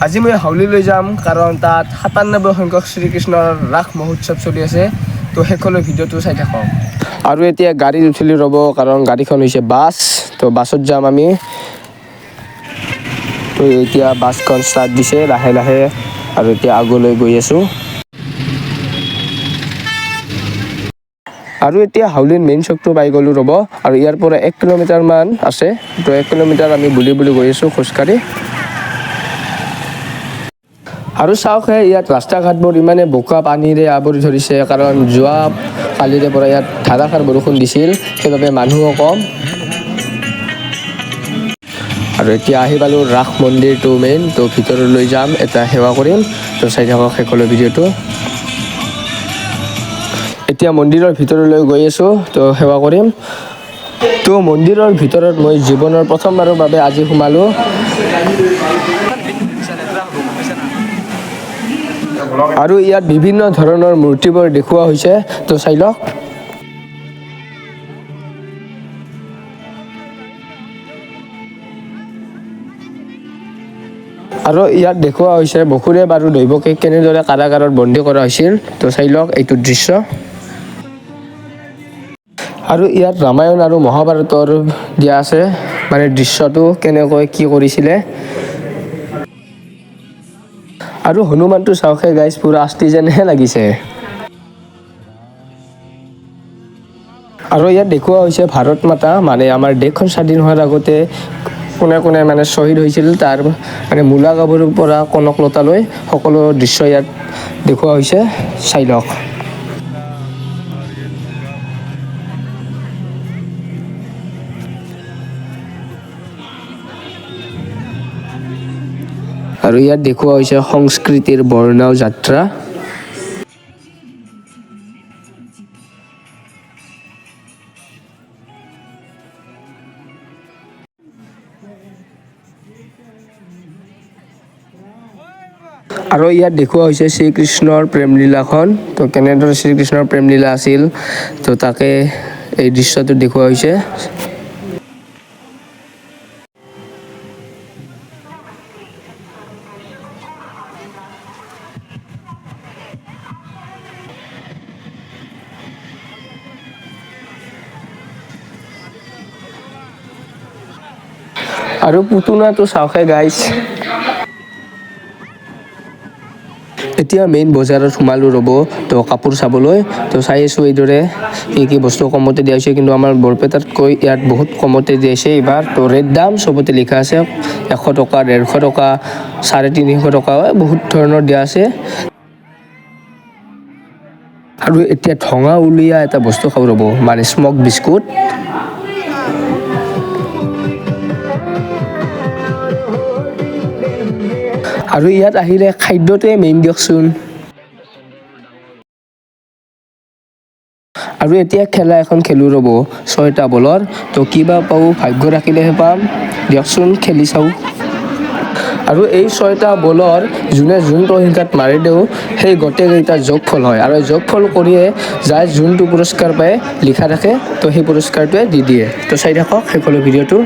আজি মই হাউলিলৈ যাম, কাৰণ তাত 97 সংখ্যক শ্ৰীকৃষ্ণৰ ৰাস মহোৎসৱ চলি আছে। তো শেষলৈ ভিডিঅ'টো চাই থাকক। আৰু এতিয়া গাড়ীত উঠিলি ৰ'ব, কাৰণ গাড়ীখন হৈছে বাছ। তো বাছত যাম আমি। তো এতিয়া বাছখন ষ্টাৰ্ট দিছে লাহে লাহে আৰু এতিয়া আগলৈ গৈ আছোঁ। আৰু এতিয়া হাউলিৰ মেইন চকটো পাই গ'লোঁ ৰ'ব। আৰু ইয়াৰ পৰা 1 কিলোমিটাৰমান আছে। তো 1 কিলোমিটাৰ আমি বুলি বুলি গৈ আছোঁ খোজকাঢ়ি। আৰু চাওকহে, ইয়াত ৰাস্তা ঘাটবোৰ ইমানে বোকা পানীৰে আৱৰি ধৰিছে, কাৰণ যোৱা কালিৰে পৰা ইয়াত ধাৰাসাৰ বৰষুণ দিছিল, সেইবাবে মানুহো কম। আৰু এতিয়া আহি পালোঁ ৰাস মন্দিৰটো মেইন। তো ভিতৰলৈ যাম, এটা সেৱা কৰিম। তো চাই থাকক শেষলৈ ভিডিঅ'টো। এতিয়া মন্দিৰৰ ভিতৰলৈ গৈ আছোঁ, তো সেৱা কৰিম। তো মন্দিৰৰ ভিতৰত মই জীৱনৰ প্ৰথমবাৰৰ বাবে আজি সোমালোঁ। আৰু ইয়াত বিভিন্ন ধৰণৰ মূৰ্তিবোৰ দেখুওৱা হৈছে, তো চাই লওক। আৰু ইয়াত দেখুওৱা হৈছে বসুদেৱ আৰু দৈৱকীক কেনেদৰে কাৰাগাৰত বন্দী কৰা হৈছিল। তো চাই লওক এইটো দৃশ্য। আৰু ইয়াত ৰামায়ণ আৰু মহাভাৰতৰ দিয়া আছে, মানে দৃশ্যটো কেনেকৈ কি কৰিছিলে। আৰু হনুমানটো চাওকহে গাইজ, পুৰা আস্তি যেনহে লাগিছে। আৰু ইয়াত দেখুওৱা হৈছে ভাৰত মাতা, মানে আমাৰ দেশখন স্বাধীন হোৱাৰ আগতে কোনে কোনে মানে শ্বহীদ হৈছিল, তাৰ মানে মূলা গাভৰুৰ পৰা কনকলতালৈ সকলো দৃশ্য ইয়াত দেখুওৱা হৈছে, চাই লওক। আৰু ইয়াত দেখুওৱা হৈছে সংস্কৃতিৰ বৰ্ণাও যাত্ৰা। আৰু ইয়াত দেখুওৱা হৈছে শ্ৰীকৃষ্ণৰ প্ৰেমলীলাখন। তো কেনেদৰে শ্ৰীকৃষ্ণৰ প্ৰেমলীলা আছিল, তো তাকে এই দৃশ্যটো দেখুওৱা হৈছে। আৰু পুতুনাটো চাওকহে গাইজ। এতিয়া মেইন বজাৰত সোমালোঁ ৰ'ব, তো কাপোৰ চাবলৈ। তো চাই আছোঁ এইদৰে কি কি বস্তু কমতে দিয়া হৈছে, কিন্তু আমাৰ বৰপেটাতকৈ ইয়াত বহুত কমতে দিছে এইবাৰ। তো ৰেট দাম চবতে লিখা আছে, 100 টকা, 150 টকা, 350 টকা, বহুত ধৰণৰ দিয়া আছে। আৰু এতিয়া ঠঙা উলিয়া এটা বস্তু খাব ৰ'ব, মানে স্মক বিস্কুট। আৰু ইয়াত আহিলে খাদ্যটোৱে মেইন দিয়কচোন। আৰু এতিয়া খেলা এখন খেলোঁ ৰ'ব, 6টা বলৰ। তো কিবা পাওঁ, ভাগ্য ৰাখিলেহে পাম, দিয়কচোন খেলি চাওঁ। আৰু এই 6টা বলৰ যোনে যোনটো সংখ্যাত মাৰি দিওঁ, সেই গোটেইকেইটা যোগফল হয়। আৰু যোগফল কৰিয়ে যাই যোনটো পুৰস্কাৰ পায় লিখা থাকে, তো সেই পুৰস্কাৰটোৱে দি দিয়ে। তো চাই থাকক শেষলৈ ভিডিঅ'টো।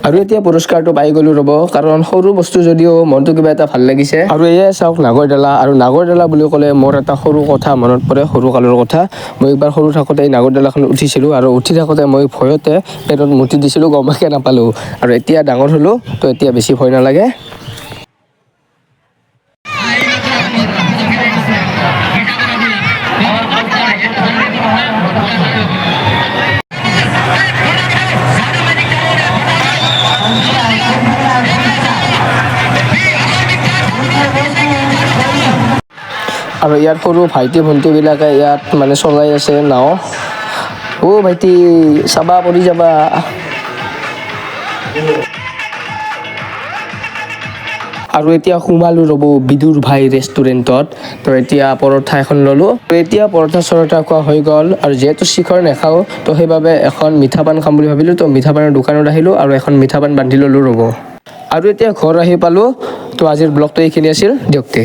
আৰু এতিয়া পুৰস্কাৰটো পাই গ'লো ৰ'ব, কাৰণ সৰু বস্তু যদিও মনটো কিবা এটা ভাল লাগিছে। আৰু এয়াই চাওক নাগৰদোলা। আৰু নাগৰদোলা বুলি ক'লে মোৰ এটা সৰু কথা মনত পৰে, সৰু কালৰ কথা। মই একবাৰ সৰু থাকোঁতে এই নাগৰদোলাখন উঠিছিলোঁ, আৰু উঠি থাকোঁতে মই ভয়তে পেটত মুতি দিছিলোঁ, গমকে নাপালোঁ। আৰু এতিয়া ডাঙৰ হ'লোঁ, তো এতিয়া বেছি ভয় নালাগে। আৰু ইয়াত সৰু ভাইটি ভণ্টিবিলাকে ইয়াত মানে চলাই আছে নাও। অ' ভাইটি চাবা, পৰি যাবা। আৰু এতিয়া সোমালোঁ ৰ'ব বিদুৰ ভাই ৰেষ্টুৰেণ্টত। তো এতিয়া পৰঠা এখন ল'লোঁ। তো এতিয়া পৰঠা চৰঠা খোৱা হৈ গ'ল। আৰু যিহেতু শিখৰ নাখাওঁ, তো সেইবাবে এখন মিঠা পান খাম বুলি ভাবিলোঁ। তো মিঠা পানৰ দোকানত আহিলোঁ আৰু এখন মিঠা পান বান্ধি ল'লোঁ ৰ'ব। আৰু এতিয়া ঘৰ আহি পালোঁ। তো আজিৰ ব্লগটো এইখিনি আছিল, দিয়ক তে।